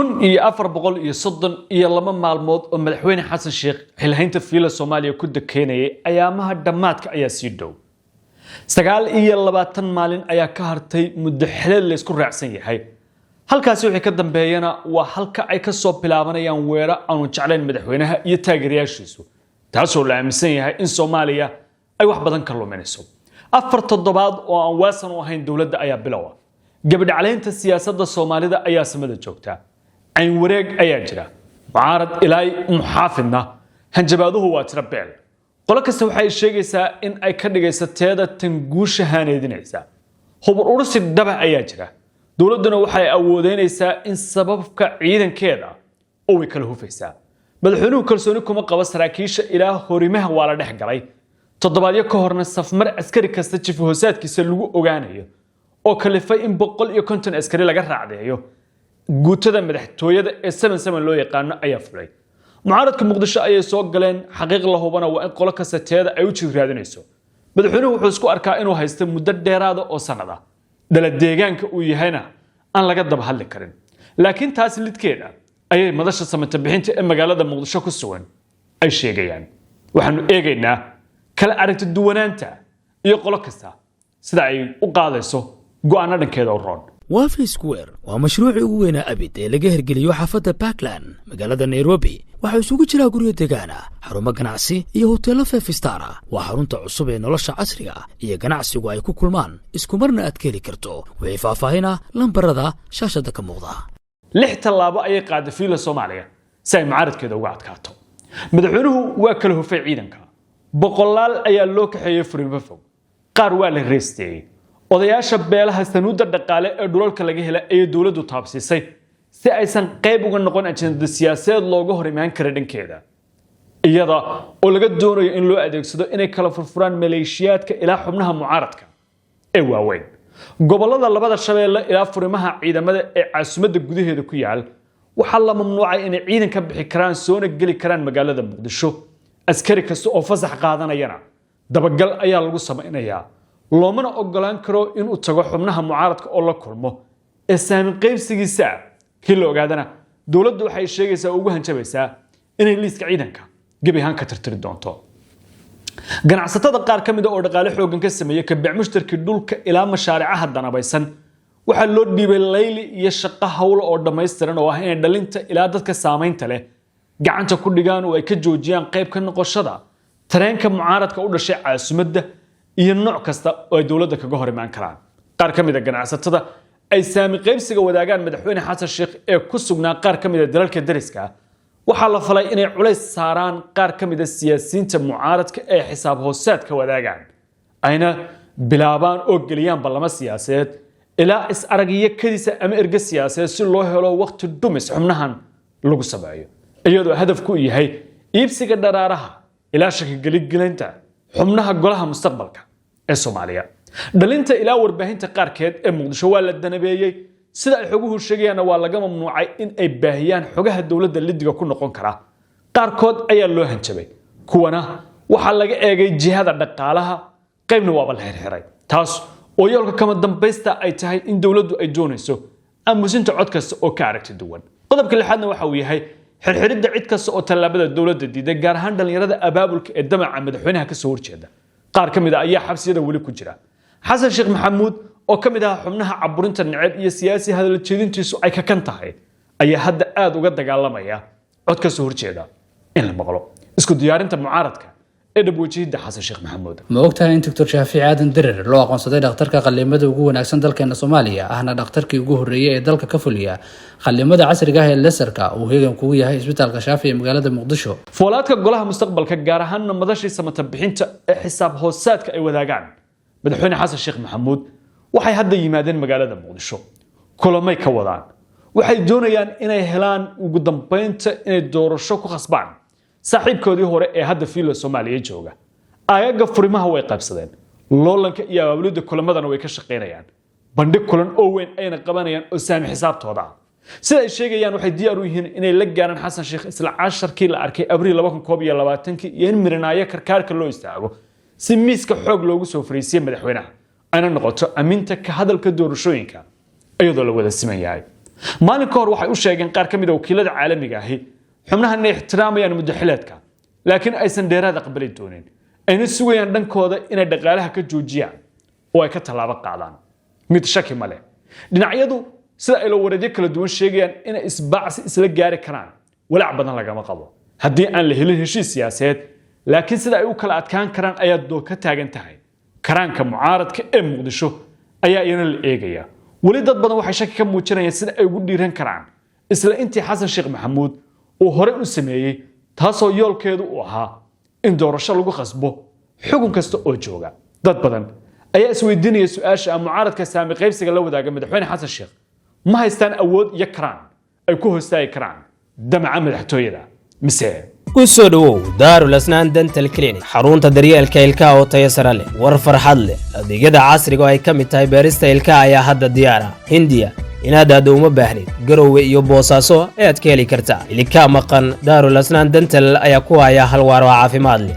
1432 maalmood oo Madaxweyne Xasan Sheekh xilhaynta Fiila Soomaaliya ku dakeynayay ayaamaha dhammaadka ayaa sii dhow. 29 maalin ayaa ka hartay muddo xileed la isku raacsan yahay. Halkaasi wixii ka dambeeyana waa halka ay ka soo bilaabanayaan weero aanu jeclayn madaxweynaha iyo taageerayaashiisu, taasoo la aaminsan yahay in Soomaaliya ay wax badan ka luminayso. 4 toddobaad oo aan waasan u ahayn dowladda ayaa bilowa. Gabadhacleynta siyaasadda Soomaalida ayaa samada joogta. Cayn wareeg ayaa jira, mucaarad ilaa muxaafidna hanjabaaduhu waa tiro beel. Qolo kasta waxay sheegaysaa in ay ka dhigayso teeda tan guusha haaneedinaysa. Hubur urursi dhaba ayaa jira, dowladduna waxay awoodeynaysaa in sababka ciidankeeda oo way kala hufaysaa. Madaxweynuhu kalsooni kuma qabo saraakiisha ilaa horimaha waa la dhex galay. Toddobaadyo ka horna safmar askari kasta jifa hoosaadkiisa lagu ogaanayo oo kalifay in 150 askari laga raacdeeyo guutada madaxtooyada ee 77 loo yaqaano ayaa fulay. Mucaaradka Muqdisho ayay soo galeen. Xaqiiq la hubana waa in qolo kasta teeda ay u jir raadinayso. Madaxweynuhu wuxuu isku arkaa inuu haysto muddo dheeraada oo sanad ah, dhala deegaanka uu yahayna aan laga daba hadli karin. Laakiin taas lidkeeda ayay madasha samata bixinta ee magaalada Muqdisho ku sugan ay sheegayaan. Waxaanu eegaynaa kala aragti duwanaanta iyo qolo kasta sida ay u qaadayso go'aano dhankeeda u roon. Waafi Square waa mashruucii ugu weynaa abid ee laga hirgeliyo xaafadda Parkland, magaalada Nairobi. Waxaa isugu jiraa guryo degaana, xarumo ganacsi iyo hoteello five star ah. Waa xarunta cusub ee nolosha casriga iyo ganacsigu ay ku kulmaan, iskumarna aad ka heli karto. Wixii faahfaahin ah, lambarada shaashadda ka muuqda. Lix tallaabo ayay qaaday Fiila Soomaaliya si ay mucaaradkeeda uga adkaato. Madaxweynuhu waa kala hufay ciidanka, boqolaal ayaa loo kaxeeyey furiimo fog, qaar waa la reesteeyey. Odayaasha beelaha sanuudda dhaqaale ee dhulalka laga hela ayay dowladdu taabsiisay si aysan qayb uga noqon ajenda siyaasadeed looga hor imaan kara dhankeeda, iyada oo laga doonayo in loo adeegsado inay kala furfuraan maleeshiyaadka ilaa xubnaha mucaaradka ee waaweyn. Gobollada labada Shabeelle ilaa furimaha ciidamada ee caasimadda gudaheeda ku yaal waxaa la mamnuucay inay ciidan ka bixi karaan soona geli karaan magaalada Muqdisho. Askari kasta oo fasax qaadanayana dabagal ayaa lagu samaynayaa, loomana ogolaan karo inuu tago xubnaha mucaaradka oo la kulmo ee saamin qaybsigiisa. Kii la ogaadana, dowladdu waxay sheegaysaa oo ugu hanjabaysaa inay liiska ciidanka gebi ahaan ka tirtiri doonto. Ganacsatada qaar ka mid a oo dhaqaale xooggan ka sameeyey kabic mushtarkii dhulka ilaa mashaaricaha danabaysan waxaa loo dhiibay layli iyo shaqo hawlo oo dhammaystiran oo ah inay dhalinta ilaa dadka saamaynta leh gacanta ku dhigaan oo ay ka joojiyaan qayb ka noqoshada tareenka mucaaradka u dhashay caasimadda iyo nooc kasta oo ay dowladda kaga hor imaan karaan. Qaar ka mid a ganacsatada ay saami qaybsiga wadaagaan Madaxweyne Xasan Sheekh ee ku sugnaa qaar ka mid a dalalka dariska waxaa la falay inay culays saaraan qaar ka mid a siyaasiyiinta mucaaradka ee xisaab hoosaadka wadaagaan, ayna bilaabaan oo geliyaan ballamo siyaasadeed ilaa is-aragiyo kadiisa ama erge siyaasadeed si loo helo waqti dhumis xubnahan lagu sameeyo, iyadoo hadafku yahay iibsiga dharaaraha ilaa shakigeligelinta xubnaha golaha mustaqbalka ee Soomaaliya. Dhalinta ilaa warbaahinta qaarkeed ee Muqdisho waa la danabeeyey. Sida ay xoguhu sheegayaanna, waa laga mamnuucay in ay baahiyaan xogaha dowladda lidiga ku noqon kara. Qaarkood ayaa loo hanjabay, kuwana waxaa laga eegay jihada dhaqaalaha, qaybna waaba la xirxiray, taas oo yoolka kama dambaysta ay tahay in dowladdu ay doonayso aamusinta cod kasta oo ka aragti duwan. Qodobka lixaadna waxa uu yahay xirxiridda cid kasta oo tallaabada dowladda diiday, gaar ahaan dhallinyarada abaabulka ee damaca madaxweynaha ka soo horjeeda. Qaar ka mid a ayaa xabsiyada weli ku jira. Xasan Sheekh Maxamuud oo ka mid ahaa xubnaha caburinta neceb iyo siyaasi hadal jeedintiisu ay kakan tahay ayaa hadda aada uga dagaalamaya cod ka soo horjeeda in la maqlo. Isku diyaarinta mucaaradka ee dhabwajahidda Xasan Sheekh Maxamuud. Ma ogtahay in Doctor Shaafici Aadan Dirir loo aqoonsaday dhakhtarka qalliimada ugu wanaagsan dalkeena Soomaaliya, ahna dhakhtarkii ugu horreeyay ee dalka ka fuliya qalliimada casriga ah ee laserka, uu heegan kugu yahay Isbitaalka Shaafi ee magaalada Muqdisho? Foolaadka golaha mustaqbalka, gaar ahaanna madashii samata bixinta ee xisaab hoosaadka ay wadaagaan Madaxweyne Xasan Sheekh Maxamuud, waxay hadda yimaadeen magaalada Muqdisho. Kulamay ka wadaan. Waxay doonayaan inay helaan ugu dambeynta inay doorasho ku khasbaan saaxiibkoodii hore ee hadda Fiila Soomaaliya jooga. Aagaga furimaha way qaybsadeen, loolanka iyo abaabulidda kulamadana way ka shaqaynayaan. Bandhig kulan oo weyn ayna qabanayaan oo saami xisaabtooda ah. Sida ay sheegayaan, waxay diyaar u yihiin inay la gaaraan Xasan Sheekh isla casharkii la arkay Abriil 2021 iyo in mirinaayo karkaarka loo istaago si miiska xoog loogu soo fariisiyey madaxweynaha, ayna noqoto aminta ka hadalka doorashooyinka iyadoo la wada siman yahay. Maalin ka hor waxay u sheegeen qaar ka mid a wakiilada caalamiga ahi xubnahan inay ixtiraamayaan muddo xileedka, laakiin aysan dheeraad aqbali doonin, ayna sugayaan dhankooda inay dhaqaalaha ka joojiyaan oo ay ka tallaabo qaadaan. Mid shaki ma leh, dhinacyadu sida ay wareedyo kala duwan sheegayaan inay isbaacsi isla gaari karaan, walaac badan lagama qabo haddii aan la helin heshiis siyaasadeed, laakiin sida ay u kala adkaan karaan ayaa dood ka taagan tahay. Karaanka mucaaradka ee Muqdisho ayaa iyana la eegaya. Weli dad badan waxay shaki ka muujinayaan sida ay ugu dhiiran karaan isla intii Xasan Sheekh Maxamuud uu horey u sameeyey, taasoo yoolkeedu uu ahaa in doorasho lagu khasbo xukun kasta oo jooga. Dad badan ayaa isweydiinaya su-aasha ah: mucaaradka saami qaybsiga la wadaaga madaxweyne Xasan Sheekh ma haystaan awood iyo karaan ay ku hostaagi karaan damaca madaxtooyada mise? Ku soo dhowow Daarul Asnaan Dental Clinic, xarunta daryeelka ilkaha oo tayo sare leh. War farxad leh, adeegyada casriga oo ay ka mid tahay beerista ilkaha ayaa hadda diyaar ah. Hindiya inaad aaddo uma baahnid, Garowe iyo Boosaaso ayaad ka heli kartaa. Ilkaa maqan, Daarul Asnaan Dental ayaa ku haya hal waar oo caafimaad leh.